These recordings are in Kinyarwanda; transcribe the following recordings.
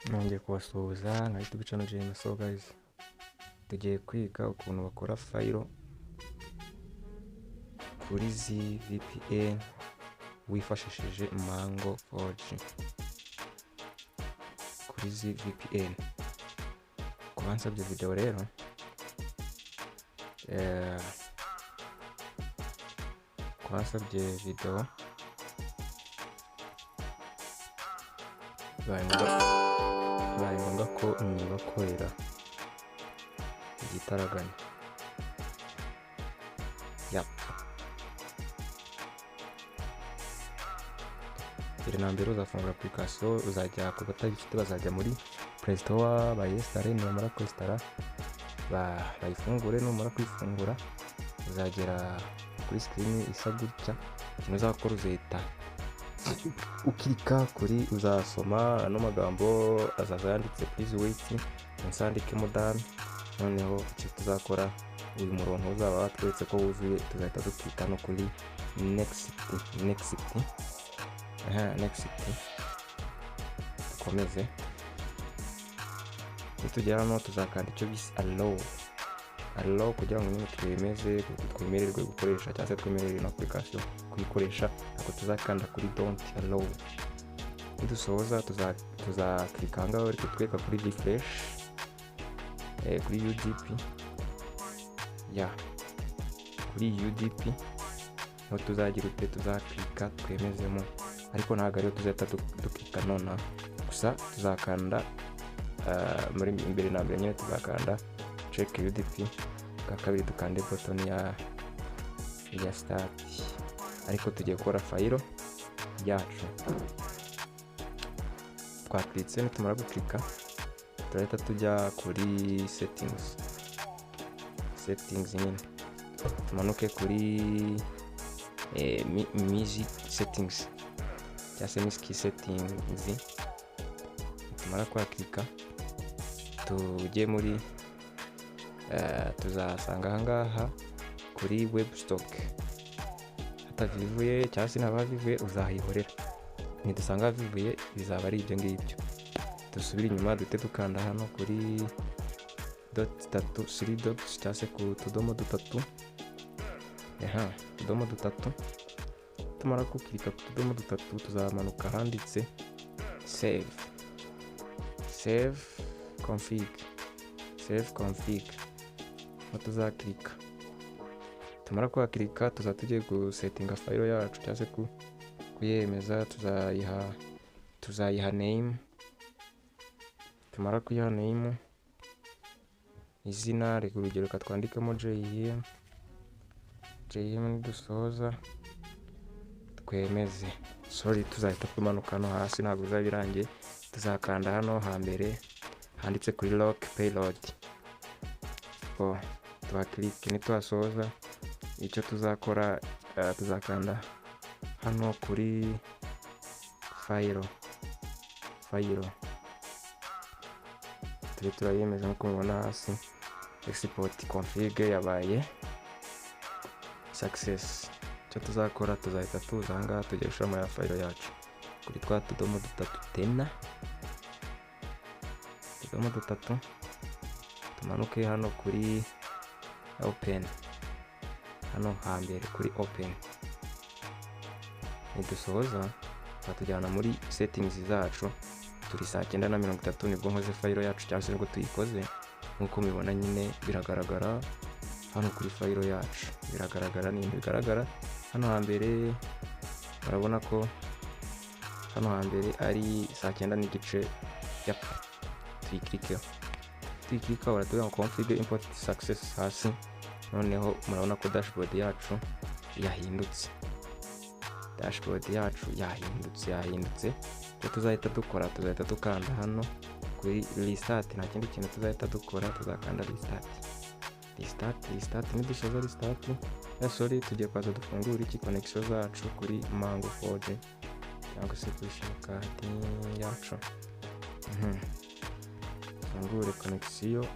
Nongeye kubasuhuza nka YouTube channel Jane. So guys, tugiye kwiga ukuntu bakora file kuri ZVPN wifashishije Mango 4G kuri ZVPN. Ku bansabye video rero, ku bansabye video bibaye ngombwa ko nyibakorera igitaraganya. Yap. Mbere na mbere uzafungura application, uzajya ku batayifite bazajya muri Play Store bayinstale, nibamara kwinstalla bayifungure, numara kuyifungura uzagera kuri screen isa gutya. Ikintu uzakora uzahita ukirika kuri, uzasoma ano magambo azaza yanditse please wait, munsi handikemo done. Noneho icyo tuzakora, uyu murongo uzaba watweretse ko wuzuye, tuzahita dukirika no kuri next, next, aha, next, dukomeze. Nitugera hano tuzakanda icyo bise allow, allow kugira ngo nyine twemeze, twemererwe gukoresha cyangwa se twemererwe ino application kuyikoresha. Ntabwo tuzakanda kuri don't allow. Nidusoza tuzakirika ahangaha bari kutwereka kuri refresh, kuri UDP, ya kuri UDP niho tuzagira ute, tuzakirika twemezemo, ariko ntabwo ariyo tuzahita dukirika nonaha gusa, tuzakanda muri mbere na mbere nyine tuzakanda check UDP, bwa kabiri dukande button ya start, ariko tugiye gukora file yacu. Twakiritse, nitumara gukirika turahita tujya kuri settings, settings nyine tumanuke kuri music settings cyangwa se music settings. Nitumara kwakirika tujye muri tuzasanga ahangaha kuri web stock hatavivuye cyangwa se ntabavivuye uzahihorera. Nidusanga havivuye bizaba ari ibyo ngibyo. Dusubire inyuma duhite dukanda hano kuri dot tatu, three dots, cyangwa se ku tudomo dutatu, aha tudomo dutatu. Tumara gukirika ku tudomo dutatu tuzamanuka handitse save, save config, save config, aho tuzakirika. Tumara kuhakirika tuzaba tugiye gusetinga file yacu cyangwa se kuyemeza, tuzayiha name. Tumara kuyiha name, izina, reka urugero reka twandikemo JM, JM. Nidusoza twemeze, sorry, tuzahita tumanuka hano hasi, ntabwo bizaba birangiye. Tuzakanda hano hambere handitse kuri lock payload, bo tuhakirike. Nituhasoza icyo tuzakora, tuzakanda hano kuri file, file tube turayemeza. Nk'uko mubona hasi export config yabaye success. Icyo tuzakora, tuzahita tuza ahangaha tujya gushyiramo ya file yacu kuri twa tudomo dutatu, tena tudomo dutatu, tumanuke hano kuri open, hano hambere kuri open. Nidusoza batujyana muri settings zacu. Turi saa 9:30 nibwo nkoze file yacu cyangwa se nibwo tuyikoze. Nk'uko mubibona nyine biragaragara hano kuri file yacu, biragaragara, ni ibintu bigaragara hano hambere. Murabona ko hano hambere ari saa 9:30. Yap, tuyikirikeho, tuyikirikaho baratubwira ngo config import success hasi. Noneho murabona ko dashboard yacu yahindutse, dashboard yacu yahindutse, yahindutse. Icyo tuzahita dukora, tuzahita dukanda hano kuri restart, nta kindi kintu tuzahita dukora, tuzakanda restart, restart, restart. Nidusoza restart ya, sorry, tugiye kwaza dufungura iki, connection zacu kuri Mango 4G cyangwa se kuri simukadi yacu. Fungure connection.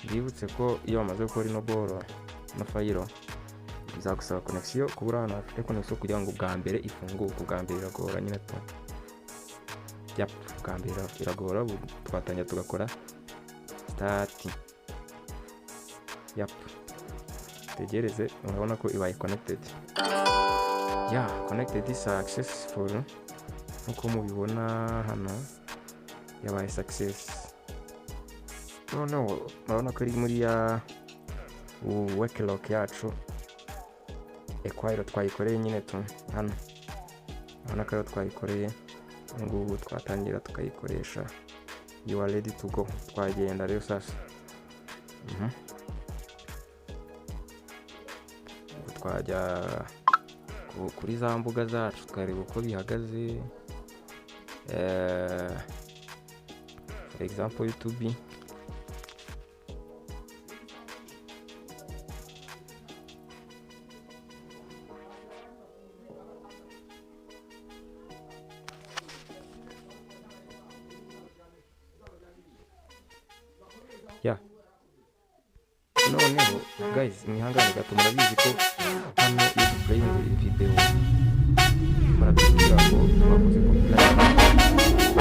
Mbibutse ko iyo wamaze gukora ino boro no file bizagusaba connection, kuba uri ahantu hafite connection kugira ngo ubwa mbere ifunguke. Ubwa mbere iragora nyine tu. Yap, bwa mbere biragora, ubu twatangira tugakora start. Yap, tegereze, urabona ko ibaye connected. Ya, connected successful, nkuko mubibona hano yabaye success. Noneho murabona ko iri muri ya Wikiloc yacu, ekwayiro twayikoreye nyine tu hano, urabona ko ariyo twayikoreye. Ngubu twatangira tukayikoresha. You are ready to go. Twagenda rero sasa. Ubu twajya kuri za mbuga zacu tukareba uko bihagaze. For example YouTube. Yeah. Noneho guys, mwihangane gato, murabizi ko hano iyo duplayinze video baratubwira ngo twakoze copyright.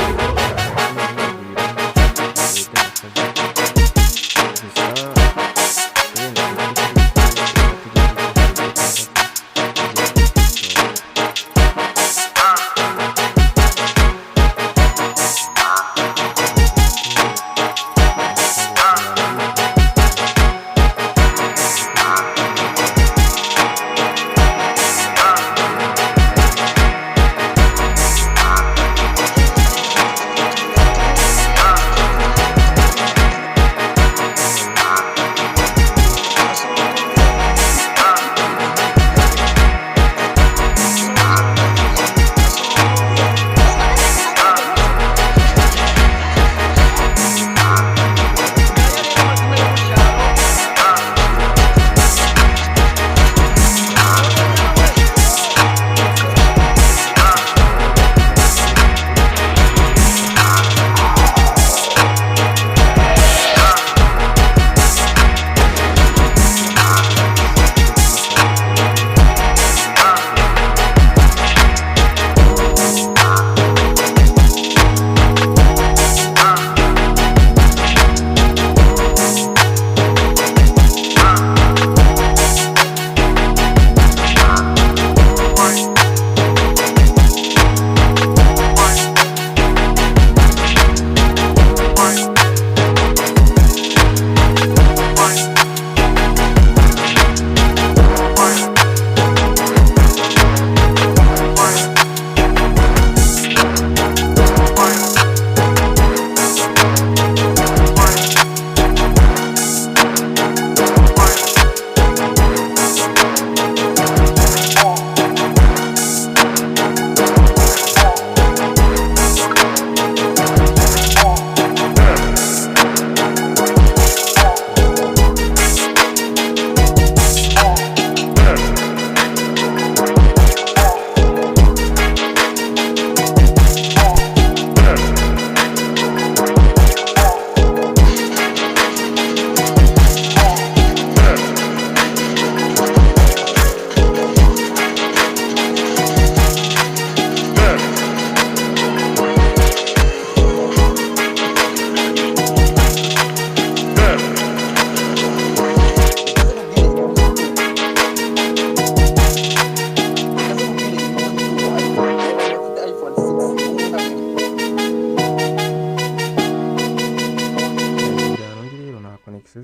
Gusa wenda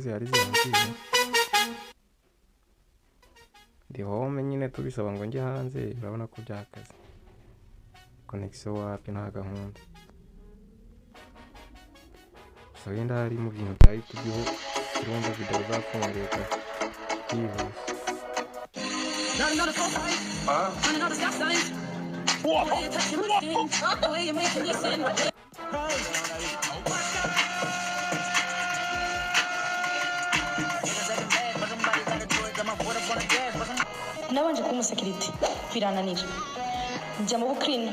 zihari zihagije. Ndi home nyine tubisaba ngo njye hanze, urabona ko byakaze. Connection wapi, nta gahunda. Gusa wenda hari mu bintu bya YouTube ho urumva video zafunguka byihuse. Nabanje kuba umusekirite birananira, njya mu bukrina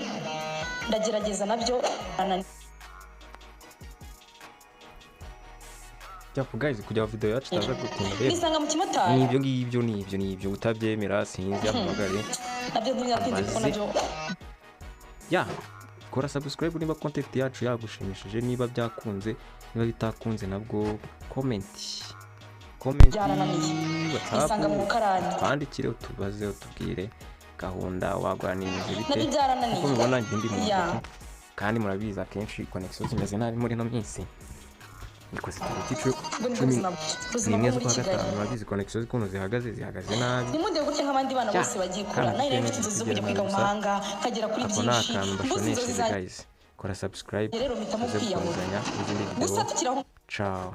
ndagerageza nabyo birananira. Yapo guys, kujya video yacu itaza gutinda rero nisanga mu kimotari. Nibyo ngibyo, nibyo nibyo utabyemera sinzi ahamagare nabyo ntibyatinze kuko nabyo ya Kora subscribe niba content yacu yagushimishije, niba byakunze, niba bitakunze nabwo comment, comment. Byarananiye. WhatsApp, Nisanga mu bukarani. Twandikire, utubaze, utubwire gahunda wagwanirije bite. Nabyo byarananiye. Kuko mubibona, njye ndi mu ntoki, kandi murabizi akenshi connection zimeze nabi muri ino minsi. Nikoze tariki Ubwo nibwo cumi buzima n'imwe bwo muri z'ukwa Kigali. gatanu. Murabizi connection z'ukuntu zihagaze, zihagaze nabi. Ntimundebe gutya nk'abandi bana Ya, bose bagiye kura. kandi Nawe rero mfite inzozi zo kujya kwiga mu gusa. mahanga, nkagera kuri Ako ni byinshi. akantu Mbuze inzozi mbashonesheje. zanjye Guys, kora subscribe, rero mpitamo tuze kwiyahura. gukomezanya n'izindi Gusa video. tukiri aho Ciao.